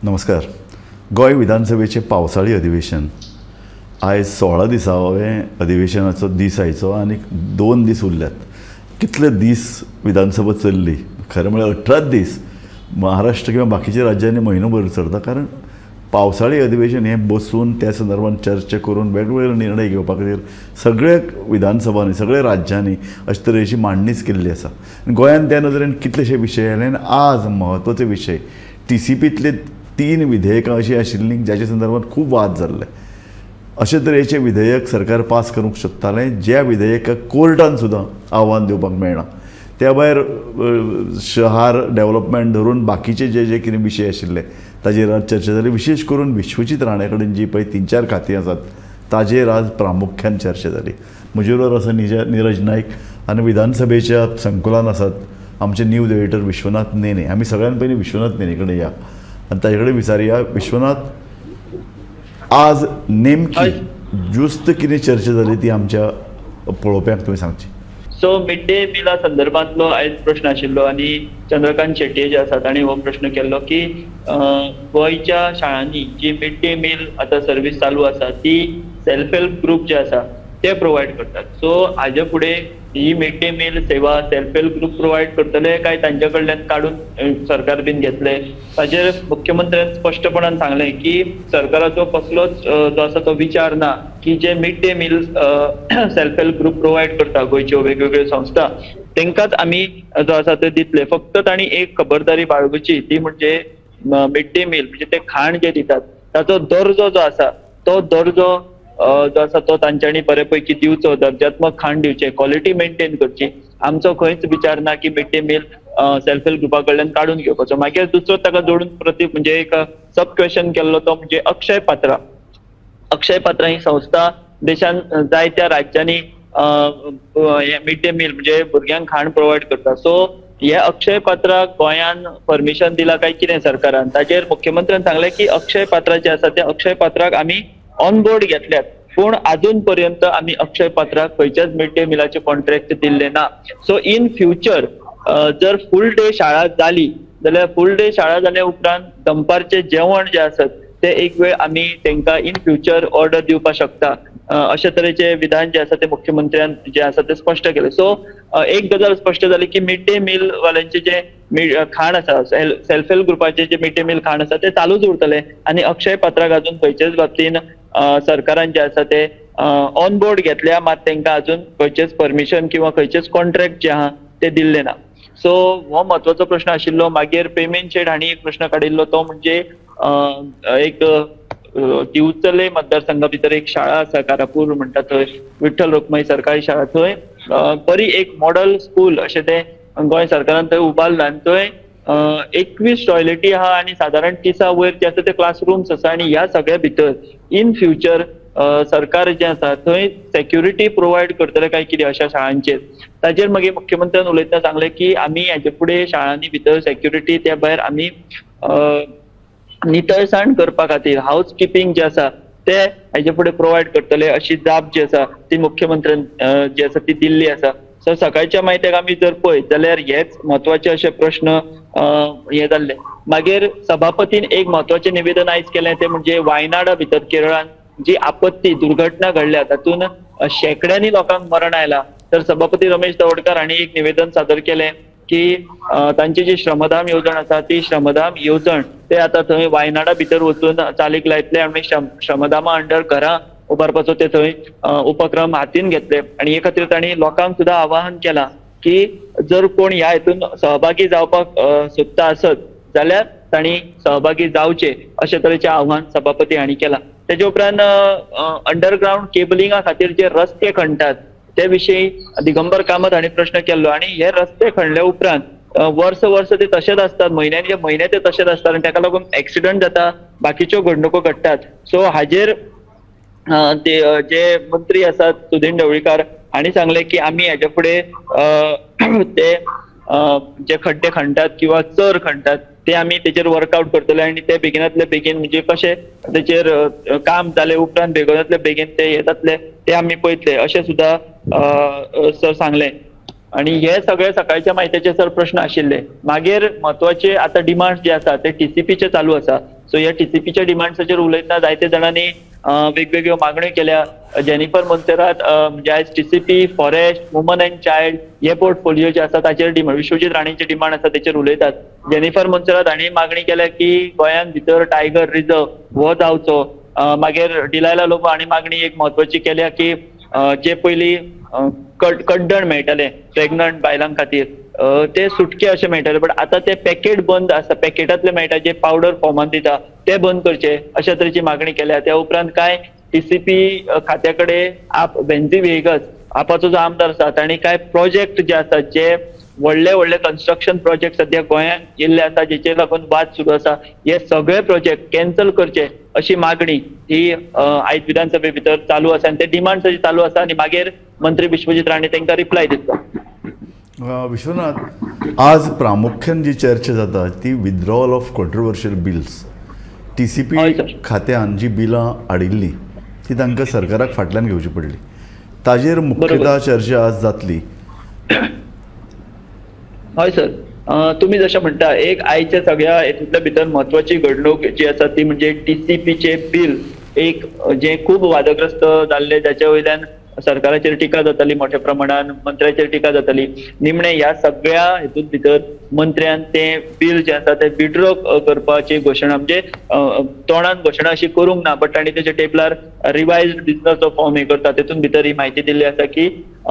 नमस्कार. गोंय विधानसभेचें पावसाळी अधिवेशन आयज 16 दिसावें अधिवेशनाचो दीस आयचो आनी 2 दीस उरल्यात. कितले दीस विधानसभा चल्ली? खरें म्हळ्यार 18 दीस. महाराष्ट्र किंवा बाकीच्या राज्यांनी म्हयनोभर चलता, कारण पावसाळी अधिवेशन हें बसून त्या संदर्भात चर्चा करून वेगवेगळे निर्णय घेवपा खातीर सगळे विधानसभांनी सगळे राज्यांनी अशे तरेची मांडणीच केल्ली आसा. गोंयांत त्या नदरेन कितलेशे विशय आयले आनी आज म्हत्वाचे विशय टीसीपींतले 3 विधेयकां अशीं आशिल्लीं जाच्या संदर्भात खूब वाद जाल्ले. अशे तरेचे विधेयक सरकार पास करूंक सोदतालें ज्या विधेयकाक कोर्टान सुद्दां आव्हान दिवपाक मेळना. त्या भायर शहर डेव्हलपमेंट धरून बाकीचे जे जे कितें विशय आशिल्ले ताजेर आज चर्चा जाली. विशेष करून विश्वजीत राणे कडेन जी पळय 3-4 खातीं आसात ताजेर आज प्रामुख्यान चर्चा जाली. म्हजे बरोबर आसा निरज नायक आनी विधानसभेच्या संकुलान आसात आमचे न्यूज एडिटर विश्वनाथ नेने. आमी सगळ्यान पयलीं विश्वनाथ नेने कडेन या आनी ताजे कडेन विचारुया. विश्वनाथ, आज नेमकी जुस्त कितें चर्चा जाली ती आमच्या पळोवप्यांक तुवें सांगची. सो मिड डे मिला संदर्भांतलो आयज प्रश्न आशिल्लो आनी चंद्रकांत शेट्ये जे आसा तांणी हो प्रश्न केल्लो की गोंयच्या शाळांनी जी मिड डे मील आतां सर्वीस चालू आसा ती सेल्फ हेल्प ग्रुप जे आसा ते प्रोवायड करतात. सो हाजे फुडें ही मिड डे मील सेवा सेल्फ हेल्प ग्रुप प्रोवायड करतले काय तांच्या कडल्यान काडून सरकार बीन घेतले? ताजेर मुख्यमंत्र्यान स्पश्टपणान सांगलें की सरकाराचो कसलोच जो आसा तो विचार ना की जे mid day meal self help group provide करता गोंयच्यो वेगवेगळ्यो संस्था तांकांच आमी जो आसा ते दितले. फक्त तांणी एक खबरदारी बाळगुची ती म्हणजे मिड डे मील म्हणजे ते खाण जे दितात ताचो दर्जो जो आसा तो दर्जो जो आसा तो तांच्यांनी बरे पैकी दिवचो, दर्जात्मक खाण दिवचें, क्वॉलिटी मेंटेन करची. आमचो खंयच विचार ना की mid day meal self help ग्रुपा कडल्यान काडून घेवपाचो. मागीर दुसरो ताका जोडून प्रति म्हणजे एक सब क्वेश्चन केल्लो तो म्हणजे अक्षय पात्रा. अक्षय पात्रा ही संस्था देशान जायत्या राज्यांनी मिड डे मील म्हणजे भुरग्यांक खाण प्रोवायड करता. सो हे अक्षय पात्राक गोंयान परमिशन दिला काय कितें सरकारान? ताचेर मुख्यमंत्र्यान सांगलें की अक्षय पात्रा जे आसा त्या अक्षय पात्राक आमी ऑन बोर्ड घेतल्यात, पूण अजून पर्यंत आमी अक्षय पात्राक खंयच्याच मिड डे मिलाचे कॉन्ट्रॅक्ट दिल्ले ना. सो इन फ्युचर जर फूल डे शाळा जाली जाल्यार फूल डे शाळा जाल्या उपरांत दनपारचें जेवण जें आसत ते एक वेळ आमी तांकां इन फ्युचर ऑर्डर दिवपाक शकता अशे तरेचे विधान जे आसा ते मुख्यमंत्र्यान जे आसा ते स्पश्ट केले. सो एक गजाल स्पश्ट जाली की मिड डे मील वाल्यांचे जे खाण आसा सेल्फ हेल्प ग्रुपाचे जे मिड डे मील खाण आसा ते चालूच उरतले आनी अक्षय पात्राक अजून खंयचेच बाबतीन सरकारान जे आसा ते ऑन बोर्ड घेतल्या, मात तांकां अजून खंयचेच परमिशन किंवा खंयचेच कॉन्ट्रॅक्ट जे आहा ते दिल्ले ना. सो हो म्हत्वाचो प्रश्न आशिल्लो. मागीर पेमेंट शेड हांणी एक प्रश्न काडिल्लो तो म्हणजे एक दिवचले मतदारसंघा भितर एक शाळा आसा कारापूर म्हणटा थंय विठ्ठल रखुमाई सरकारी शाळा, थंय बरी एक मॉडल स्कूल अशें तें गोंय सरकारान थंय उबारलां आनी थंय 21 टॉयलेटी आहा आनी सादारण 30 वयर जे आसा ते क्लासरूम्स आसा आनी ह्या सगळ्या भितर इन फ्युचर सरकार जें आसा थंय सेक्युरिटी प्रोवायड करतले काय कितें अशा शाळांचेर. ताजेर मागीर मुख्यमंत्र्यान उलयतना सांगलें की आमी हाजे फुडें शाळांनी भितर सेक्युरिटी त्या भायर आमी नितळसाण करपा खातीर हावस किपींग जे आसा ते हाजे फुडें प्रोवायड करतले अशी जाप जी आसा ती मुख्यमंत्र्यान जी आसा ती दिल्ली आसा. सो सकाळच्या माहितीक आमी जर पळयत जाल्यार हेच म्हत्वाचे अशे प्रश्न हे जाल्ले. मागीर सभापतीन एक म्हत्वाचें निवेदन आयज केलें तें म्हणजे वायनाडा भितर केरळान जी आपत्ती दुर्घटना घडल्या तातूंत शेंकड्यांनी लोकांक मरण आयलां. तर सभापती रमेश तवडकर हांणी एक निवेदन सादर केलें की तांची जी श्रमधाम येवजण आसा ती श्रमधाम येवजण ते आतां थंय वायनाडा भितर वचून चालीक लायतले आनी श्रमधामा अंडर घरां उबारपाचो ते थंय उपक्रम हातीन घेतले आनी हे खातीर तांणी लोकांक सुद्दां आवाहन केलां की जर कोण ह्या हितून सहभागी जावपाक सोदता आसत जाल्यार तांणी सहभागी जावचे अशे तरेचें आव्हान सभापती हांणी केलां. तेजे उपरांत अंडरग्रावंड केबलिंगा खातीर जे रस्ते खणटात ते विशीं दिगंबर कामत हांणी प्रश्न केल्लो आनी हे रस्ते खणले उपरांत वर्स वर्स ते तशेच आसतात, म्हयन्याचे म्हयने ते तशेच आसतात आनी ताका लागून एक्सिडंट जाता, बाकीच्यो घडणुको घडटात. सो हाजेर ते जे मंत्री आसात सुदीन ढवळीकार हांणी सांगलें की आमी हेजे फुडें ते जे खड्डे खणटात किंवा चर खणटात ते आमी तेचेर वर्कआउट करतले आनी ते बेगिनातले बेगीन म्हणजे कशें तेचेर काम जाले उपरांत बेगिनातले बेगीन ते हे जातले ते आमी पळयतले अशें सुद्दां सर सांगलें. आनी हे सगळे सकाळच्या माहितीचे सर प्रश्न आशिल्ले. मागीर म्हत्वाचे आतां डिमांड्स जे आसा ते टीसीपीचे चालू आसा. सो ह्या टीसीपीच्या डिमांड्साचेर उलयतना जायते जाणांनी वेगवेगळ्यो मागण्यो केल्या. जेनिफर मोन्सेरात म्हणजे आयज TCP, forest, woman and child हे पोर्टफोलिओ जे आसा ताचेर डिमांड, विश्वजीत राणेंचे डिमांड आसा तेचेर उलयतात. जेनिफर मोन्सेरात हांणी मागणी केल्या की गोंयांत भितर टायगर रिजर्व हो जावचो. मागीर डिलायला लोबो हांणी मागणी एक म्हत्वाची केल्या की जे पयलीं कड्डण मेळटालें प्रेग्नंट बायलां खातीर ते सुटके अशें मेळटाले, बट आतां ते पॅकेट बंद आसा, पॅकेटांतले मेळटा जे पावडर फॉर्मान दिता ते बंद करचे अशा तरेची मागणी केल्या. त्या उपरांत कांय टीसीपी खात्या कडेन आप वेन्झी व्हिएगस आपाचो जो आमदार आसा तांणी कांय प्रोजेक्ट जे आसात जे व्हडले व्हडले कन्स्ट्रक्शन प्रोजेक्ट सद्या गोंयांत येयल्ले आसा जेचेर लागून वाद सुरू आसा, हे सगळे प्रोजेक्ट कॅन्सल करचे अशी मागणी ही आयज विधानसभे भितर चालू आसा आनी ते डिमांड चालू आसा. आनी मागीर मंत्री विश्वजीत राणे तांकां रिप्लाय दितलो. विश्वनाथ, आज प्रामुख्यान जी चर्चा जाता ती withdrawal of controversial bills. TCP खात्यान जी बिलां हाडिल्लीं ती तांकां सरकाराक फाटल्यान घेवची पडली, ताजेर मुख्यतः चर्चा आज जातली. हय सर, तुमी जशें म्हणटा एक आयच्या सगळ्या हेतूंतल्या भितर म्हत्वाची घडणूक जी आसा ती म्हणजे टीसीपीचे बील एक जे खूब वादग्रस्त जाल्ले, जाच्या वयल्यान सरकाराचेर टिका जाताली मोठ्या प्रमाणान, मंत्र्याचेर टिका जाताली. निमणे ह्या सगळ्या हेतूंत भितर मंत्र्यान तें बील जें आसा तें विड्रॉ करपाची घोशणा, म्हणजे तोंडान घोशणा अशी करूंक ना, बट तांणी तेच्या टेबलार रिवायज्ड बिजनस फॉर्म हे करता तेतून भितर ही म्हायती दिल्ली आसा की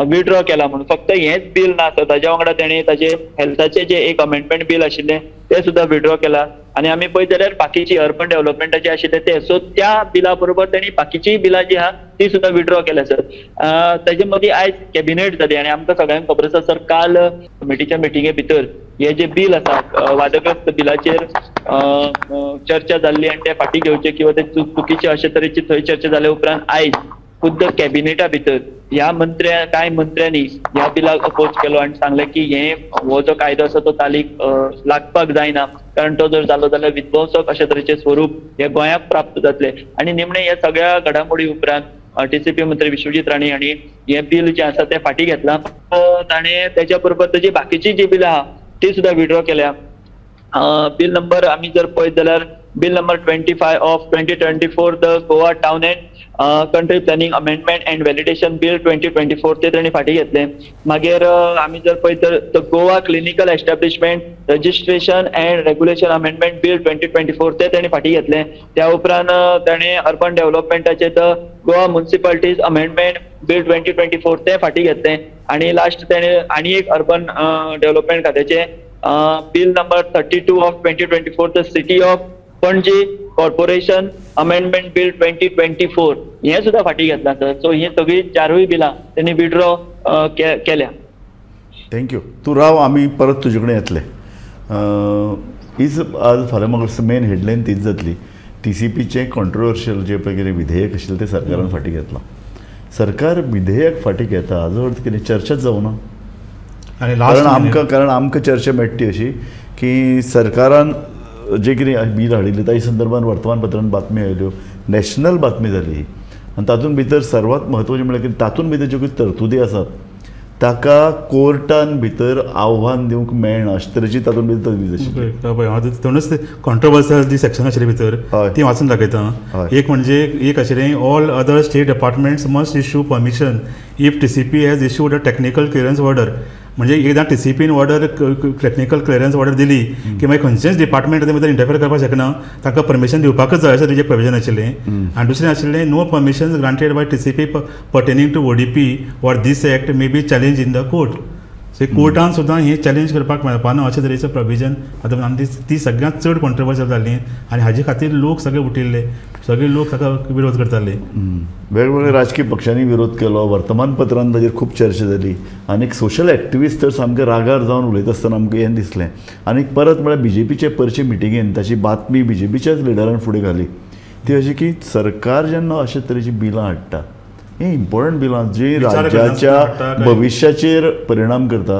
विड्रॉ केला म्हणून. फक्त हेंच बील ना आसा, ताज्या वांगडा तेणें ताजे हेल्थाचें जें एक अमेंडमेंट बील आशिल्लें तें सुद्दां विड्रॉ केला. आनी आमी पळयत जाल्यार बाकीची अर्बन डेव्हलपमेंटाचे आशिल्ले ते, सो त्या बिला बरोबर तेणी बाकीचीय बिलां जी आहा ती सुद्दां विड्रॉ केल्या सर. ताजे मदीं आयज कॅबिनेट जाली आनी आमकां सगळ्यांक खबर आसा सर, काल कमिटीच्या मिटिंगे भितर हे जे बील आसा वादग्रस्त बिलाचेर चर्चा जाल्ली आनी ते फाटीं घेवचे किंवा ते चुकीचे अशे तरेची थंय चर्चा जाल्या उपरांत आयज खुद्द कॅबिनेटा भितर ह्या मंत्र्या कांय मंत्र्यांनी ह्या बिलाक अपोज केलो आनी सांगलें की हे हो जो कायदो आसा तो चालीक लागपाक जायना, कारण तो जर जालो जाल्यार विध्वंसक अशे तरेचें स्वरूप हे गोंयाक प्राप्त जातलें. आनी निमणे ह्या सगळ्या घडामोडी उपरांत टीसीपी मंत्री विश्वजीत राणे हांणी हें बील जें आसा तें फाटीं घेतलां. ताणें तेच्या बरोबर तेजी बाकीची जी बिलां आहा ती सुद्दां विड्रॉ केल्या. बील नंबर आमी जर पळयत जाल्यार bill number 25 of 2024 the Goa town and country planning amendment and validation bill 2024 ते तांणी फाटीं घेतलें. मागीर आमी जर पळयत तर the Goa clinical establishment registration and regulation amendment bill 2024 ते तांणी फाटीं घेतलें. त्या उपरांत ताणें urban डेव्हलपमेंटाचे the Goa municipalities amendment bill 2024 ते फाटीं घेतलें. आनी लास्ट ताणें आनी एक urban development खात्याचें bill number 32 of 2024 the city of Panaji corporation amendment bill 2024 हें सुद्दां फाटीं घेतलां सर. सो ही सगळीं चारूय बिलां तेणी विड्रॉ केल्या. Thank you. तूं राव, आमी परत तुजे कडेन येतले. हीच आज फाल्यां म्हाका मेन हेडलायन तीच जातली. टीसीपीचें कॉन्ट्रोवर्शियल जें पळय कितें विधेयक आशिल्लें तें सरकारान फाटीं घेतलां. सरकार विधेयक फाटीं घेता हाजो अर्थ कितें चर्चाच जावना. कारण आमकां चर्चा मेळटा ती अशी की सरकारान जे कितें बील हाडिल्लें ताच्या संदर्भात वर्तमानपत्रान बातमी आयल्यो, नॅशनल बातमी जाली ही. आनी तातूंत भितर सर्वात म्हत्वाचें म्हळ्यार कितें, तातूंत भितर ज्यो कितें तरतुदी आसात ताका कोर्टान भितर आव्हान दिवंक मेळना अशे तरेची तातूंत भितर तजवीज आशिल्ली. पळय हांव दोनूच कॉन्ट्रोवर्सल जी सेक्शन आशिल्ली भितर ती वाचून दाखयता. एक म्हणजे एक आशिल्लें all other state departments must issue permission if TCP has issued a technical clearance order. म्हणजे एकदां टीसीपीन ऑर्डर टेक्निकल क्लियरन्स ऑर्डर दिली की मागीर खंयचेंच डिपार्टमेंट तातूंत भितर इंटरफेर करपाक शकना, तांकां परमिशन दिवपाकच जाय अशें तेजें प्रोविजन आशिल्लें. आनी दुसरें आशिल्लें no permission granted by TCP pertaining to ODP or this act may be challenge in the court. So कोर्टान सुद्दां हें चॅलेंज करपाक मेळपा ना अशें तरेचें प्रोविजन आतां आनी ती सगळ्यांत चड कॉन्ट्रोवर्शियल जाली आनी हाजे खातीर लोक सगळे उठिल्ले, सगळे लोक ताका विरोध करताले. वेगवेगळ्या राजकीय पक्षांनी विरोध केलो, वर्तमानपत्रान ताजेर खूब चर्चा जाली आनी एक सोशल एक्टिविस्ट तर सामके रागार जावन उलयता आसतना आमकां हें दिसलें. आनी परत म्हळ्यार बीजेपीचे परचे मिटिंगेन ताची बातमी बीजेपीच्याच लिडरान फुडें घाली ती अशी की सरकार जेन्ना अशे तरेचीं बिलां हाडटा, ही इम्पॉर्टंट बिलां जी राज्याच्या भविश्याचेर परिणाम करता,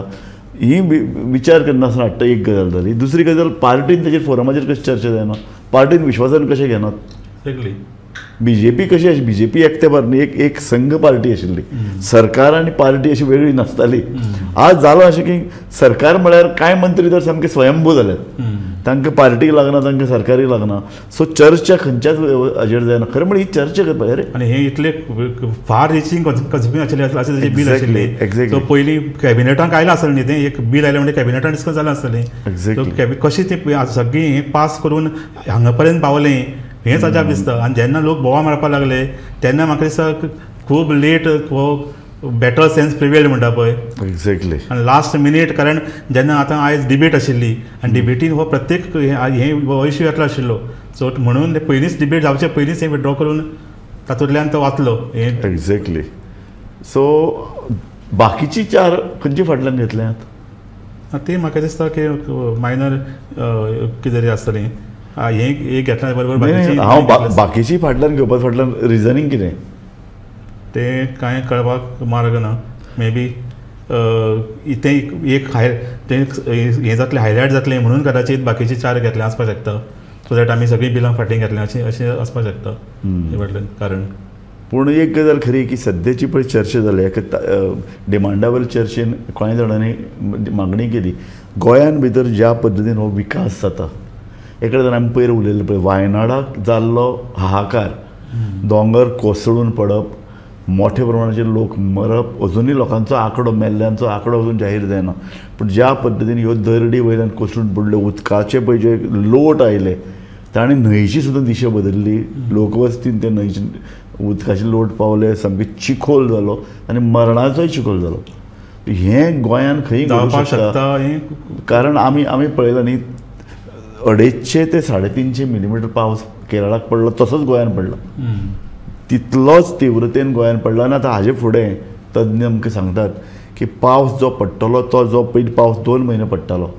ही विचार करनासतना हाडटा एक गजाल जाली. दुसरी गजाल पार्टीन ताजेर फोरमाचेर कशी चर्चा जायना, पार्टीन विश्वासान कशें घेनात. एक्झॅक्टली. बीजेपी कशी आशिल्ली, बीजेपी एकटेपार न्ही, एक एक संघ पार्टी आशिल्ली, सरकार आनी पार्टी अशी वेगळी नासताली. आज जालां अशें की सरकार म्हळ्यार कांय मंत्री तर सामके स्वयंभू जाल्यात, तांकां पार्टीक लागना, तांकां सरकारूय लागना. सो चर्चा खंयच्याच हाजेर जायना. खरें म्हळ्यार ही चर्चा करपाक अरे आनी हे इतले फार रिचींग कन्सिक्वन्स आशिल्ले अशें ताजें बील आशिल्लें. सो पयलीं कॅबिनेटाक आयलां आसतलें न्ही तें, एक बील आयलें म्हणजे कॅबिनेटान डिस्कस जालां आसतलें. एक्झॅक्टली कशें तें सगळीं हें पास करून हांगा पर्यंत पावलें हेंच अजाप दिसता. आनी जेन्ना लोक बोवाळ मारपाक लागले तेन्ना म्हाका दिसता खूब लेट हो बेटर सेन्स प्रिवेल्ड म्हणटा पळय. एक्झॅक्टली. आनी लास्ट मिनीट, कारण जेन्ना आतां आयज डिबेट आशिल्ली आनी डिबेटीन हो प्रत्येक हे हो इश्यू येतलो आशिल्लो, सो म्हणून ते पयलींच डिबेट जावचे पयलींच हें विड्रॉ करून तातूंतल्यान तो वाचलो. एक्झॅक्टली. सो बाकीची चार खंयची फाटल्यान घेतल्यात ते म्हाका दिसता की मायनर कितें तरी आसतलें. हें एक घेतल्या बरोबर हांव बाकीची फाटल्यान घेवपा फाटल्यान रिजनींग कितें तें कांय कळपाक मार्ग ना. मे बी तें एक तें हें जातलें, हायलायट जातलें म्हणून कदाचीत बाकीचे चार घेतले आसपाक शकता, सो that आमी सगळीं बिलां फाटीं घेतलीं अशें अशें आसपाक शकता हे फाटल्यान कारण. पूण एक गजाल खरी की सद्याची पळय चर्चा जाली एका डिमांडा वयल्या चर्चेन कांय जाणांनी मागणी केली, गोंयान भितर ज्या पद्दतीन हो विकास जाता, एका जाण आमी पयर उलयल्ले पळय वायनाडाक जाल्लो हाहाकार, दोंगर कोसळून पडप, मोठ्या प्रमाणाचेर लोक मरप, अजुनूय लोकांचो आंकडो मेल्ल्यांचो आंकडो अजून जाहीर जायना, पूण ज्या पद्दतीन ह्यो दरडी वयल्यान कोसळून पडल्यो, उदकाचे पळय जे लोट आयले ताणें न्हंयची सुद्दां दिशा बदल्ली, लोकवस्तीन ते न्हंयचे उदकाचे लोट पावले, सामके चिखोल जालो आनी मरणाचोय चिखोल जालो. हें गोंयान खंय जावपाक शकता? कारण आमी आमी पळयलां न्ही, 250 ते 350 मिलीमिटर पावस केरळाक पडलो तसोच गोंयान पडलो, तितलोच तीव्रतेन गोंयान पडला. आनी आतां हाजे फुडें तज्ञ आमकां सांगतात की पावस जो पडटलो तो जो पयलीं पावस 2 म्हयने पडटालो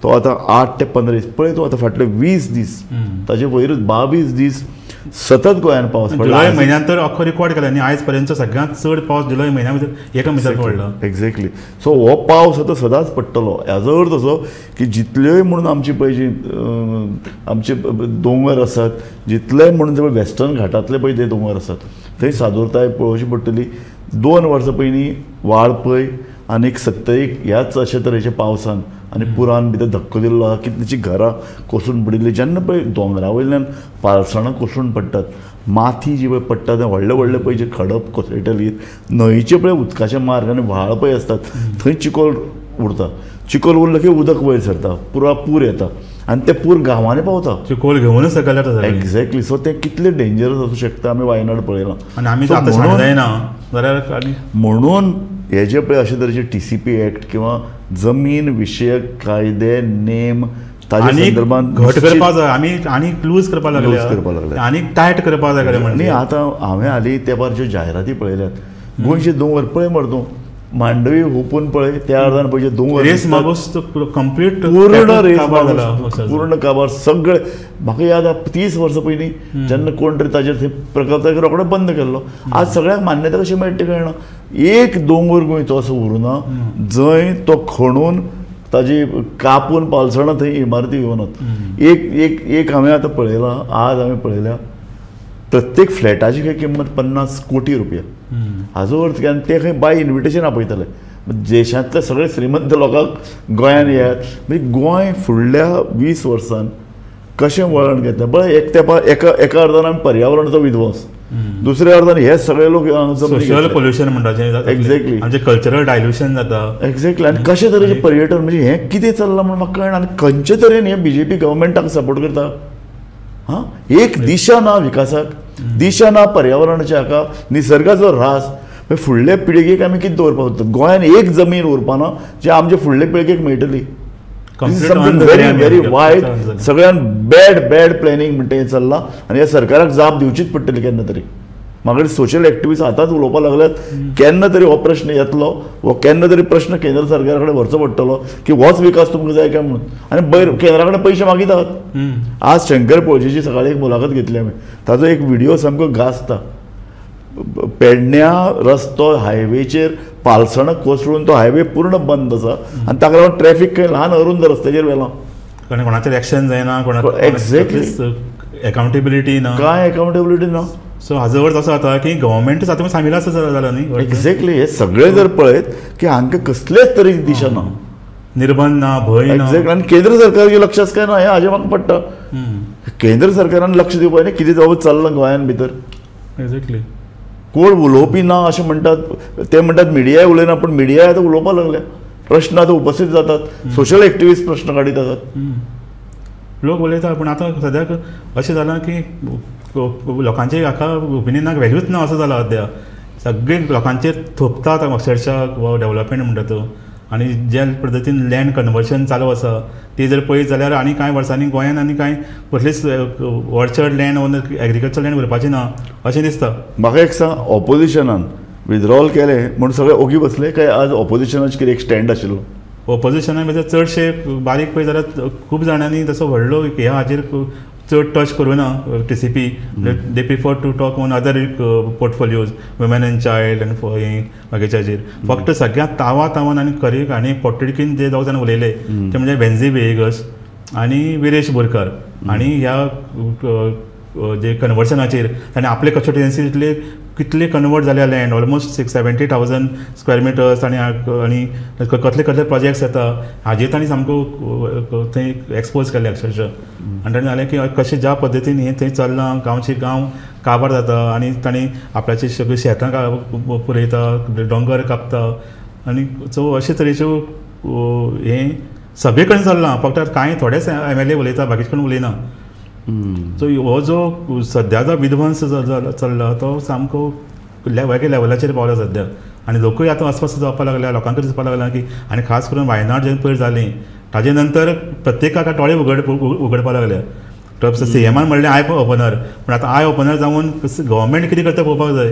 तो आतां 8 ते 15 दीस, पळय तूं आतां फाटले 20 दीस ताजे वयरूच 22 दीस सतत गोंयान पावस पडला. जुलय म्हयन्यान तर अख्खो रिकॉर्ड केला न्ही, आयज पर्यंत सगळ्यांत चड पावस जुलय म्हयन्या भितर एका म्हयन्यान पडला. एक्झॅक्टली. सो हो पावस आतां सदांच पडटलो. हाजो अर्थ असो की जितल्योय म्हणून आमची पळय जी आमचे दोंगर आसात, जितलेय म्हणून जे वेस्टर्न घाटांतले पळय ते दोंगर आसात थंय सादूरताय पळोवची पडटली. 2 वर्सां पयलीं वाळपय आनी सत्तरीक ह्याच अशे तरेच्या पावसान आनी पुरान भितर धक्को दिल्लो आसा, कितलींशीं घरां कोसळून पडिल्लीं. जेन्ना पळय दोंगरा वयल्यान पालसणां कोसळून पडटात, माती जी पळय पडटा ते व्हडले व्हडले पळय जे खडप कोसळटली, न्हंयचे पळय उदकाचे मार्ग आनी व्हाळ पळय आसतात थंय चिखोल उरता, चिखोल उरलो की उदक वयर सरता, पुरा पूर येता आनी ते पूर गांवांनी पावता, चिखोल घेवनच सकयल. एक्झॅक्टली. सो तें कितलें डेंजरस आसूं शकता आमी वायनाड पळयलां. आनी आमी आतां जायना जाल्यार म्हणून हे जे पळय अशे तरेचे TCP act किंवा जमीन विशयक कायदे नेम ताजे संदर्भात घट करपाक जाय, आमी आनी लूज करपाक लागले, आनी टायट करपाक जाय. आनी आतां हांवें हालीं तेंपार ज्यो जायराती पळयल्यात, गोंयचे दोंगर पळय मरे तूं, मांडवी हुपून पळय त्या अर्दान पळय दोंगर रेस मागूस कंप्लीट पूर्ण रेस मागूस पूर्ण काबार सगळे. म्हाका याद आसा 30 वर्सां पयलीं जेन्ना कोण तरी ताजेर थंय प्रकल्प रोखडो बंद केल्लो. आज सगळ्यांक मान्यता कशी मेळटा कळना. एक दोंगर गोंयचो असो उरुना जंय तो खणून ताजी कापून पालसणां थंय इमारती येवनात. एक एक एक हांवें आतां पळयलां, आज हांवें पळयल्या प्रत्येक फ्लॅटाची खंय किंमत 50 कोटी रुपया. हाजो अर्थ आनी ते खंय बाय इन्विटेशन आपयतले देशांतले सगळे श्रीमंत लोकांक गोंयान येयात. म्हणजे गोंय फुडल्या 20 वर्सान कशें वळण घेतलें पळय. एक तेंपार एका एका अर्दान आमी पर्यावरणाचो विध्वंस, दुसऱ्या अर्दान हे सगळे लोक सोशल पोल्युशन म्हणटा. एक्झॅक्टली. आमचें कल्चरल डायल्युशन जाता. एक्झॅक्टली. आनी कशे तरेचें पर्यटन म्हणजे हें कितें चल्लां म्हूण म्हाका कळना. आनी खंयचे तरेन हे BJP गव्हर्मेंटाक सपोर्ट करता. हां, एक दिशा ना विकासाक, दिशा ना पर्यावरणाच्या, हाका निसर्गाचो ऱ्हास. फुडल्या पिळगेक आमी कितें दवरपाक सोदतात? गोंयान एक जमीन उरपाना जी आमचे फुडले पिळगेक मेळटली. व्हेरी व्हेरी वायट, सगळ्यान बॅड बॅड प्लॅनिंग म्हणटा हें चल्लां आनी ह्या सरकाराक जाप दिवचीच पडटली केन्ना तरी. म्हाका सोशल एक्टिविस्ट आतांच उलोवपाक लागल्यात, केन्ना तरी हो प्रश्न येतलो, हो केन्ना तरी प्रश्न केंद्र सरकारा कडेन व्हरचो पडटलो की होच विकास तुमकां जाय काय म्हणून. आनी बयर केंद्रा कडेन पयशे मागितात. आज शंकर पोळजेची सकाळी एक मुलाखत घेतली आमी, ताजो एक व्हिडिओ सामको गाजता. पेडण्या रस्तो हायवेचेर पालसणां कोसळून तो हायवे पूर्ण बंद आसा आनी ताका लागून ट्रॅफीक खंय ल्हान अरुंद रस्त्याचेर व्हेलां. कोणाचेर एक्शन जायना, एक्झॅक्टली. अकाउंटेबिलिटी ना, काय अकाउंटेबिलिटी ना. सो हाजो अर्थ असो जाता की गव्हर्मेंटच आतां सामील आसा जाला न्ही. एक्झॅक्टली, हे सगळे जर पळयत की हांकां कसलेच तरेची दिशा ना, निर्बंध ना, भंय ना. एक्झॅक्ट. आनी केंद्र सरकारचे लक्ष आसा काय ना हें हाजें म्हाका पडटा. केंद्र सरकारान लक्ष दिवपाक न्ही कितें जावं चल्लां गोंयान भितर. एक्झॅक्टली, कोण उलोवपी ना अशें म्हणटात, ते म्हणटात मिडियाय उलयना, पूण मिडियाय आतां उलोवपाक लागल्या, प्रश्न आतां उपस्थित जातात, सोशल एक्टिविस्ट प्रश्न काडीत आसात, लोक उलयता. पूण आतां सद्याक अशें जालां की लोकांचे हाका ओपिनियनाक व्हॅल्यूच ना असो जाला. सद्या सगळे लोकांचेर थोपतात अक्षरशा डेवलपमेंट म्हणटा तो. आनी ज्या पद्दतीन लँड कन्वर्शन चालू आसा ती जर पळयत जाल्यार आनी कांय वर्सांनी गोंयान आनी कांय कसलीच ऑर्चर्ड लँड वा एग्रीकल्चर लँड उरपाची ना अशें दिसता. म्हाका एक सांग, ऑपोजिशनान विथड्रॉल केलें म्हूण सगळे ओगी बसले काय आज ऑपोजिशनाचेर कितें एक स्टँड आशिल्लो? ऑपोजिशना भितर चडशे बारीक पळयत जाल्यार खूब जाणांनी तसो व्हडलो ह्या हाजेर चड टच करूं ना. T C P they prefer to talk on other portfolios, women and child आनी बाकीच्या हाजेर. फक्त सगळ्यांत तावा तावान आनी खरी आनी पोटतिडकीन जे दोग जाण उलयले ते म्हणजे वेन्झी वेगस आनी विरेश बोरकर. आनी ह्या जे कन्वर्सनाचेर ताणें आपले कॉन्स्टिट्युएन्सींतले कितले कन्वर्ट जाल्या लँड, ऑलमोस्ट 70,000 स्क्वेअर मिटर्स आनी आनी कसले कसले प्रोजेक्ट्स येता हाजेर तांणी सामको थंय एक्सपोज केले अक्षरशः. आनी ताणें जालें की कशें ज्या पद्दतीन हें थंय चल्लां, गांवचे गांव काबार जाता आनी तांणी आपल्याची सगळीं शेतां पुरयता, दोंगर कापता आनी सो अशे तरेच्यो हें सगळे कडेन चल्लां. फक्त कांय थोडेच MLA उलयता, बाकीचे कोण उलयना. सो हो जो सद्याचो विध्वंस चल्ला तो सामको वेगळ्या लेवलाचेर पावला सद्या. आनी लोकूय आतां अस्वस्थ जावपाक लागल्या, लोकांक दिसपाक लागला की आनी खास करून वायनाड जेन्ना पयर जालें ताजे नंतर प्रत्येकाक दोळे उगडपाक लागल्या. CMान म्हणलें I opener, पूण आतां I opener जावन गव्हर्मेंट कितें करता पळोवपाक जाय.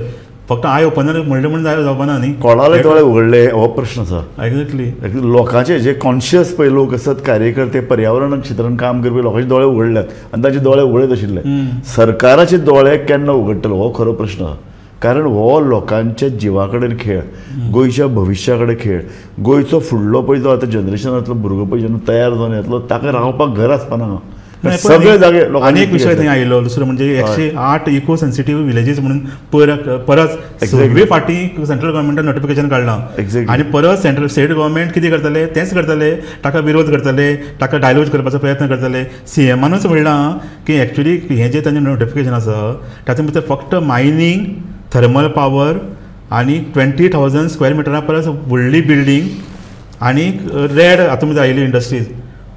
फक्त I opener म्हणलें म्हूण जावपा ना न्ही. कोणाले दोळे उगडले हो प्रश्न आसा. एक्झॅक्टली, लोकांचे जे कॉन्शियस पळय लोक आसात, कार्यकर्ते, पर्यावरण क्षेत्रान काम करपी लोकांचे दोळे उगडल्यात आनी तांचे दोळे उगडत आशिल्ले. सरकाराचे दोळे केन्ना उगडटलो हो खरो प्रश्न आसा. कारण हो लोकांच्या जिवा कडेन खेळ, गोंयच्या भविश्या कडेन खेळ. गोंयचो फुडलो पळय जो आतां जनरेशनांतलो भुरगो पळय जेन्ना तयार जावन येतलो ताका रावपाक घर आसपाना. सगळे जागे. आनी एक विशय थंय आयलो दुसरो म्हणजे 108 इको सेन्सिटीव विलेजीस म्हणून परत सगळी फाटीं सेंट्रल गव्हर्मेंटान नोटिफिकेशन काडलां आनी परत सेंट्रल स्टेट गव्हर्मेंट कितें करतले तेंच करतले, ताका विरोध करतले, ताका डायल्यूट करपाचो प्रयत्न करतले. CMानूच म्हणलां की एक्चुली हें जें तांचें नोटिफिकेशन आसा तातूंत भितर फक्त मायनींग, थर्मल पावर आनी 20,000 स्क्वेअर मिटरा परस व्हडली बिल्डींग आनी रेड हातूंत भितर आयिल्ली इंडस्ट्रीज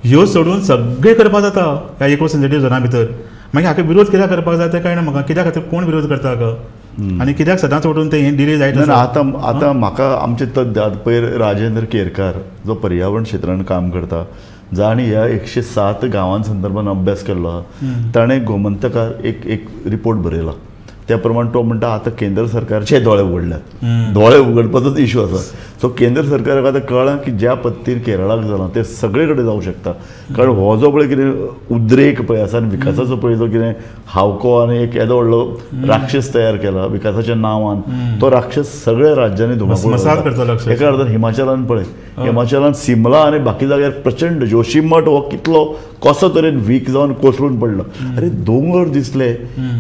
ह्यो सोडून सगळें करपाक जाता ह्या इको सेन्सिटीव झोना भितर. मागीर हाका विरोध कित्याक करपाक जाय तें कळना म्हाका, कित्या खातीर कोण विरोध करता हाका आनी कित्याक सदांच उठून तें हें डिले जायत आसा. आतां आतां म्हाका आमचे तज्ञ पयर राजेंद्र केरकार जो पर्यावरण क्षेत्रान काम करता, जाणी ह्या 107 गांवां संदर्भान अभ्यास केल्लो आसा, ताणें गोमंतकार एक एक रिपोर्ट बरयला. त्या प्रमाण तो म्हणटा आतां केंद्र सरकारचे दोळे उगडल्यात. दोळे उगडपाचोच इशू आसा. सो केंद्र सरकाराक आतां कळ्ळां की ज्या पद्दतीन केरळाक जालां तें सगळे कडेन जावं शकता. कारण हो जो पळय कितें उद्रेक पळय आसा आनी विकासाचो पळय जो कितें हावको आनी एक येदो व्हडलो राक्षस तयार केला विकासाच्या नांवान, तो राक्षस सगळ्या राज्यांनी धुमाकूळ. एका अर्थान हिमाचलान पळय, हिमाचलान सिमला आनी बाकी जाग्यार प्रचंड जोशीमठ हो कितलो कसो तरेन वीक जावन कोसळून पडलो. अरे दोंगर दिसले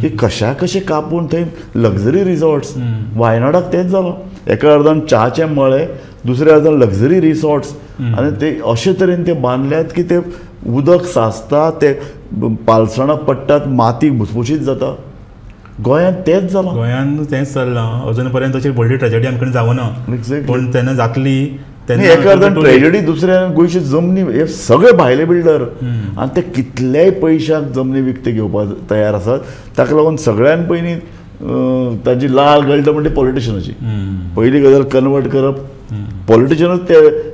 की कशा कशे कापून थंय लक्झरी रिसॉर्ट्स. वायनाडाक तेंच जालां, एका अर्दान च्याचे मळे, दुसऱ्या अर्दान लक्झरी रिसॉर्ट्स आनी ते अशे तरेन ते बांदल्यात की ते उदक साचता, ते पालसणां पडटात, माती भुसभुशीत जाता. गोंयांत तेंच जालां, गोंयांत तेंच चल्लां. अजून पर्यंत अशी व्हडली ट्रेजडी आमकां जावना, पूण तेन्ना जातली. एका अर्दान ट्रेजडी, दुसऱ्या गोंयची जमनी हे सगळे भायले बिल्डर आनी ते कितल्याय पयशाक जमनी विकते घेवपाक तयार आसात. ताका लागून सगळ्यान पयलीं ताजी लाल गळटा म्हणजे पॉलिटिशनाची. पयली गजाल कन्वर्ट करप, पॉलिटिशनूच ते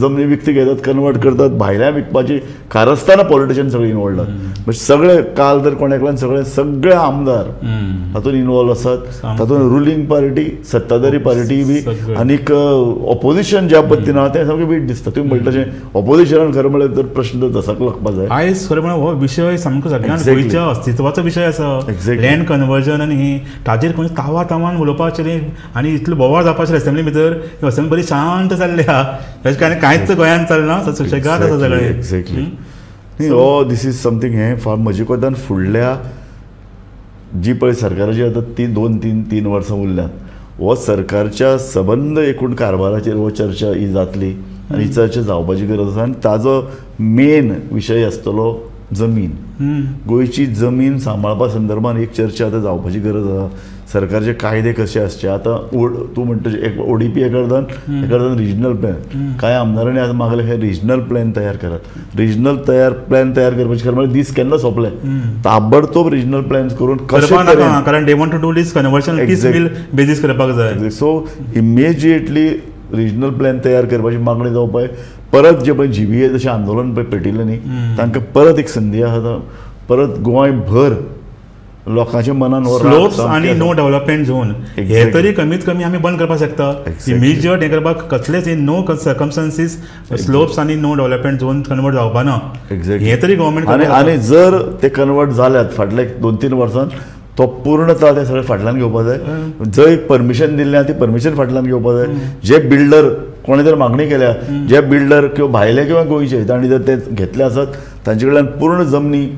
जमनी विकती घेतात, कन्वर्ट करतात, भायल्या विकपाची कारस्थानां पॉलिटिशन सगळे इनवॉल्ड आसात. म्हणजे सगळे काल तर कोण एकल्यान सगळे सगळे आमदार तातूंत इनवॉल्व आसात. तातूंत रुलींग पार्टी, सत्ताधारी पार्टी बी आनीक ऑपोजिशन ज्या पद्दतीन आहा तें सामकें वीट दिसता. तुमी म्हणटा तशें ऑपोजिशनान खरें म्हळ्यार तर प्रश्न दसक लागपाक जाय. आयज खरें म्हळ्यार हो विशय सामको सगळ्यांत गोंयच्या अस्तित्वाचो विशय आसा. लँड कन्वर्जन आनी ही ताजेर खंय तावा तावान उलोवपाचें आनी इतलो बोवाळ जावपाचें असेंब्ली भितर. असेंब्ली बरी शांत जाल्ली आहा, तशें कांयच गोंयांत चलना, सुशेगाद आसा सगळें. एक्झॅक्टली. न्ही हो this is something हें फार म्हजे कोतान फुडल्या जी पळय सरकाराची आतां ती 2-3 वर्सां उरल्यात हो सरकारच्या सबंद एकूण कारभाराचेर हो चर्चा ही जातली आनी ही चर्चा जावपाची गरज आसा आनी ताजो मेन विशय आसतलो जमीन. गोंयची जमीन सांबाळपा संदर्भात एक चर्चा आतां जावपाची गरज आसा. सरकारचे कायदे कशे आसचे आतां तूं म्हणटा एक ओडीपी एका अर्दान रिजनल प्लॅन कांय आमदारांनी आतां मागले हे रिजनल प्लॅन तयार करात. रिजनल प्लॅन तयार करपाचे खरें म्हळ्यार दीस केन्ना सोंपले ताबडतोब रिजनल प्लॅन करून कशें कारण they want to do this conversion piecemeal basis करपाक जाय. सो इमिजिएटली रिजनल प्लॅन तयार करपाची मागणी जावपाक परत जे पळय जीव्हीए जशें आंदोलन पळय पेटिल्लें न्ही तांकां परत एक संदी आसा परत गोंयभर लोकांच्या मनान स्लोप्स आनी नो डेव्हलपमेंट झोन हे तरी कमीत कमी आमी बंद करपाक शकता. इमिजिएट हें करपाक कसलेच इन नो सर्कमस्टन्सीस स्लोप्स आनी नो डेव्हलपमेंट झोन कन्वर्ट जावपा ना. हे तरी गव्हर्मेंट आनी जर ते कन्वर्ट जाल्यात फाटल्या 2-3 वर्सांत तो पूर्णतः ते सगळें फाटल्यान घेवपा जाय. जंय परमिशन दिल्लें आहा ती परमिशन फाटल्यान घेवपा जाय. जे बिल्डर कोणें जर मागणी केल्या जे बिल्डर किंवा भायले किंवा गोंयचे तांणी जर ते घेतले आसत तांचे कडल्यान पूर्ण जमनी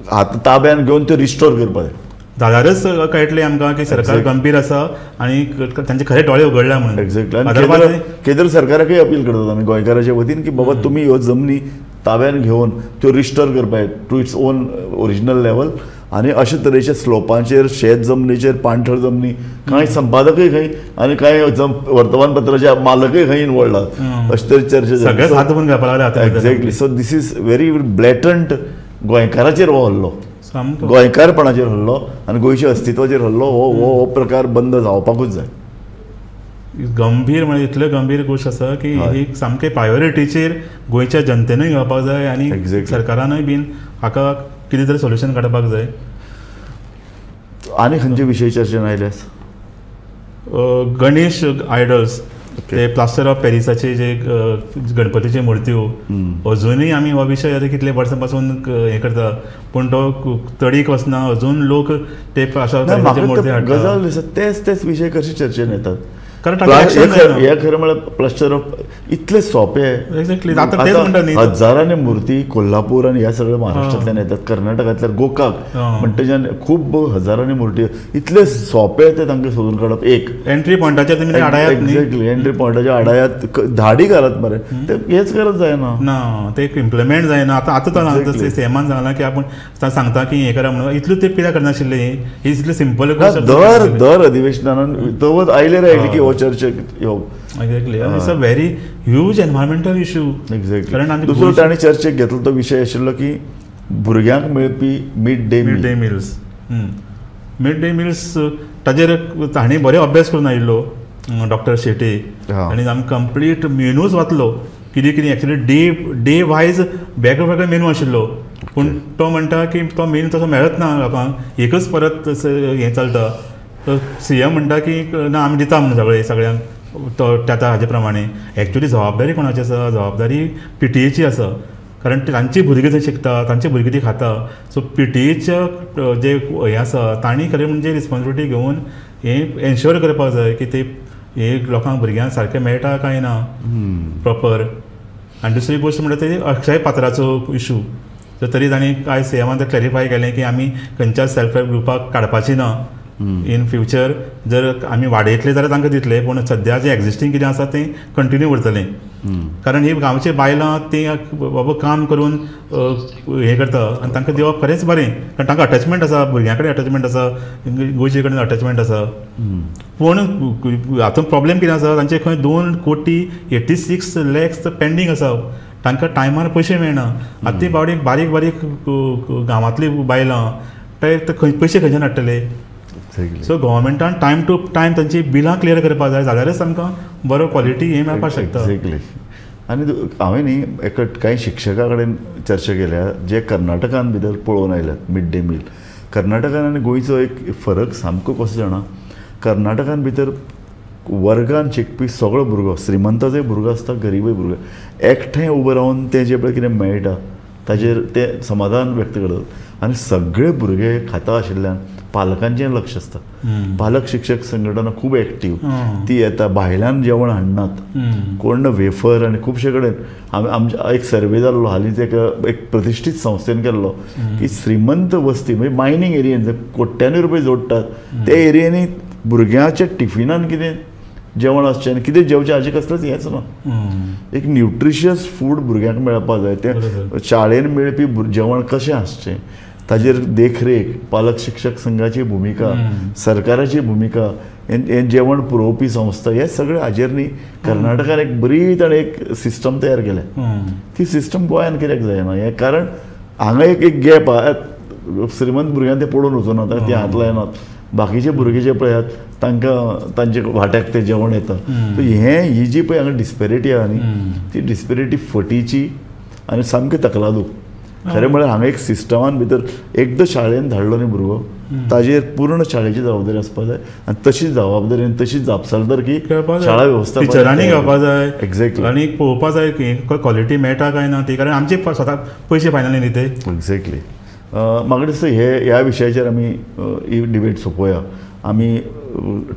हात ताब्यान घेवन त्यो रिस्टोर करपाक जाय. जाल्यारच कळटलें आमकां की सरकार गंभीर आसा आनी तांचे खरे दोळे उगडल्या म्हणून. एक्झॅक्टली. आनी केंद्र सरकाराकय अपील करतात आमी गोंयकाराच्या वतीन की बाबा तुमी ह्यो जमनी ताब्यान घेवन त्यो रिस्टोर करपाक to its own original level आनी अशे तरेच्या स्लोपांचेर शेत जमनीचेर पाणथळ जमनी कांय संपादकय खंय आनी कांय वर्तमानपत्राचे मालकय खंय इनवॉल्ड आसात अशे तरेची चर्चा जाली. Exactly. So this is very blatant गोंयकाराचेर हो हल्लो, गोंयकारपणाचेर हल्लो आनी गोंयच्या अस्तित्वाचेर हल्लो. हो हो प्रकार बंद जावपाकूच जाय. गंभीर म्हणजे इतल्यो गंभीर गोश्ट आसा की एक सामके प्रायोरिटीचेर गोंयच्या जनतेनूय घेवपाक जाय आनी सरकारानूय बीन हाका कितें तरी सोल्युशन काडपाक जाय. आनी खंयचे विशय चर्चेन आयले? गणेश आयडल्स ते प्लास्टर ऑफ पॅरिसाचे जे गणपतीचे मुर्त्यो अजुनूय आमी हो विशय आतां कितले वर्सां पासून हें करता पूण तो तडीक वचना. अजून लोक ते प्लास्टर ऑफ पॅरिसाचे मुर्ती हाडटा. गजाल तेच तेच विशय कशे चर्चेन येतात कारण हे खरें म्हळ्यार प्लास्टर ऑफ इतले सोंपे. एक्झॅक्टली. आतां तेच म्हणटा न्ही हजारांनी मुर्ती कोल्हापूर आनी ह्या सगळ्या महाराष्ट्रांतल्यान येतात कर्नाटकांतल्यान गोकाक म्हणटच्यान खूब हजारांनी मुर्ती इतले सोंपे ते तांकां सोदून काडप. एक एंट्री पॉयंटाचेर तुमी आडायात. एक्झॅक्टली. एंट्री पॉयंटाचेर आडायात धाडी घालात मरे ते हेच करत जायना ना ते इम्प्लिमेंट जायना. आतां आतां सीएमान सांगलां की आपूण सांगता की हें करा म्हणून इतलें ते कित्याक करनाशिल्लें ही इतलें सिंपल दर दर अधिवेशनान तवच आयले आयले की चर्चेक येवप. Exactly. It's a very huge environmental issue. Exactly. कारण दुसरो तांणी चर्चेक घेतलो तो विशय आशिल्लो की भुरग्यांक मेळपी mid day meals. Mid day meals ताजेर तांणी बरो अभ्यास करून आयिल्लो डॉक्टर शेटे आनी आमी कंप्लीट मेनूच वाचलो कितें कितें एक्चुअली डे वायज वेगळो वेगळो मेनू आशिल्लो पूण तो म्हणटा की तो मेनू तसो मेळत ना लोकांक एकच परत हें चलता. सीएम म्हणटा की ना आमी दिता म्हणून सगळे सगळ्यांक तो त्या हाजे प्रमाणे. एक्चुअली जबाबदारी कोणाची आसा? जबाबदारी पीटीएची आसा कारण तांची भुरगीं थंय शिकता तांची भुरगीं ती खाता. सो पीटीएच्या जे हें आसा तांणी खरें म्हणजे रिस्पॉन्सिबिलिटी घेवन हें एन्श्योर करपाक जाय की ते हे लोकांक भुरग्यांक सारकें मेळटा काय ना प्रॉपर. आनी दुसरी गोश्ट म्हणटा ती अक्षय पात्राचो इशू. तरी तांणी आयज सीएमान ते क्लॅरिफाय केलें की आमी खंयच्याच सेल्फ हेल्प ग्रुपाक काडपाची ना इन फ्युचर. जर आमी वाडयतले जाल्यार तांकां दितले पूण सद्या जें एग्जिस्टींग कितें आसा तें कंटिन्यू उरतलें. कारण ही गांवची बायलां तीं बाबा काम करून हें करता आनी तांकां दिवप खरेंच बरें कारण तांकां अटॅचमेंट आसा भुरग्यां कडेन अटॅचमेंट आसा गोंयचे कडेन अटॅचमेंट आसा. पूण हातूंत प्रॉब्लेम कितें आसा तांचे खंय 2,86,00,000 पेंडींग आसा तांकां टायमार पयशे मेळना. आतां ती बारीक बारीक बारीक गांवांतलीं बायलां ते खंय पयशे खंयच्यान हाडटले? सो गव्हर्मेंटान टायम टू टायम तांची बिलां क्लियर करपाक जाय जाल्यारच आमकां बरो क्वॉलिटी हें मेळपाक शकता. एक्झॅक्टली. आनी हांवें न्ही एका कांय शिक्षकां कडेन चर्चा केल्या जे कर्नाटकान भितर पळोवन आयल्यात मिड डे मील. कर्नाटकान आनी गोंयचो एक फरक सामको कसो जाणा, कर्नाटकान भितर वर्गान शिकपी सगळो भुरगो श्रीमंताचोय भुरगो आसता गरीबय भुरगो एकठांय उबो रावन तें जें पळय कितें मेळटा ताजेर ते समाधान व्यक्त करतात आनी सगळे भुरगे खाता आशिल्ल्यान पालकांचें लक्ष आसता. पालक शिक्षक संघटना खूब एक्टीव, ती येता, भायल्यान जेवण हाडनात, कोण वेफर आनी खुबशे कडेन आमच्या एक सर्वे जाल्लो हालींच एक प्रतिश्ठीत संस्थेन केल्लो की श्रीमंत वस्ती म्हणजे मायनींग एरियेन कोट्यांनी रुपये जोडटात त्या एरियेंनी भुरग्यांच्या टिफिनान कितें जेवण आसचें आनी कितें जेवचें हाचें कसलेंच हेंच ना. एक न्युट्रिशियस फूड भुरग्यांक मेळपाक जाय, तें शाळेन मेळपी जेवण कशें आसचें ताजेर देखरेख, पालक शिक्षक संघाची भुमिका, सरकाराची भुमिका, हें जेवण पुरोवपी संस्था, हे सगळे हाजेर न्ही कर्नाटकान एक बरी ताणें एक सिस्टम तयार केल्या. ती सिस्टम गोंयान कित्याक जायना हें कारण हांगा एक गॅप आहा. श्रीमंत भुरग्यांक ते पडून वचूना, ते हात लायनात, बाकीचे भुरगे जे पळयात तांकां तांचे वाट्याक तें जेवण येता. हें ही जी पळय हांगा डिस्पेरिटी आहा न्ही ती डिस्पेरिटी फटीची आनी सामकी तकलादू. खरें म्हळ्यार हांगा एक सिस्टमान भितर एकदां शाळेन धाडलो न्ही भुरगो ताजेर पूर्ण शाळेची जबाबदारी आसपाक जाय आनी तशी जबाबदारी आनी तशी जापसालदारकी शाळा वेवस्था टिचरांनी घेवपाक जाय. एक्झॅक्टली. आनी पळोवपाक जाय की क्वॉलिटी मेळटा काय ना ती, कारण आमचे स्वता पयशे फायनली न्ही ते. एक्झॅक्टली. म्हाका दिसता ह्या विशयाचेर आमी ही डिबेट सोंपोया. आमी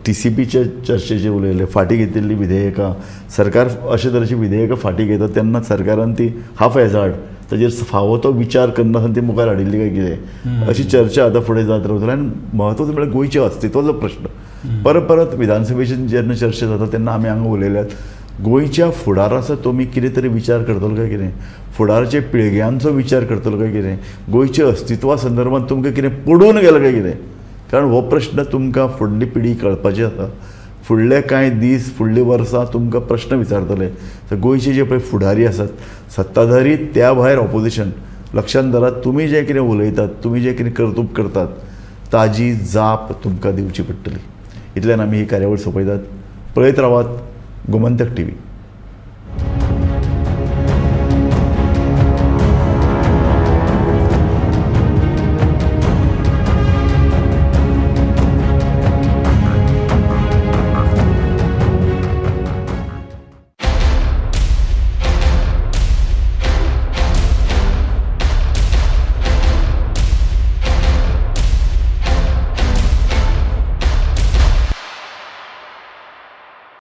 TCPचे चर्चेचेर उलयले, फाटीं घेतिल्ली विधेयकां, सरकार अशे तरेची विधेयकां फाटीं घेता तेन्ना सरकारान ती हाफ हेजार्ड ताजेर फावो तो विचार करनासतना ती मुखार हाडिल्ली काय कितें अशी चर्चा आतां फुडें जात रावतली. आनी म्हत्वाचो म्हळ्यार गोंयच्या अस्तित्वाचो प्रश्न परत परत विधानसभेची जेन्ना चर्चा जाता तेन्ना आमी हांगा उलयल्यात गोंयच्या फुडाराचो तुमी कितें तरी विचार करतलो काय कितें, फुडाराच्या पिळग्यांचो विचार करतलो काय कितें, गोंयच्या अस्तित्वा संदर्भात तुमकां कितें पडून गेलां काय कितें, कारण हो प्रश्न तुमकां फुडली पिढी कळपाची आसा. फुडले कांय दीस फुडलीं वर्सां तुमकां प्रश्न विचारतले. तर गोंयचे जे पळय फुडारी आसात, सत्ताधारी त्या भायर ऑपोजिशन, लक्षांत धरात तुमी जें कितें उलयतात, तुमी जें कितें कर्तुब करतात ताजी जाप तुमकां दिवची पडटली. इतल्यान आमी ही कार्यावळ सोंपयतात. पळयत रावात गोमंतक टीव्ही.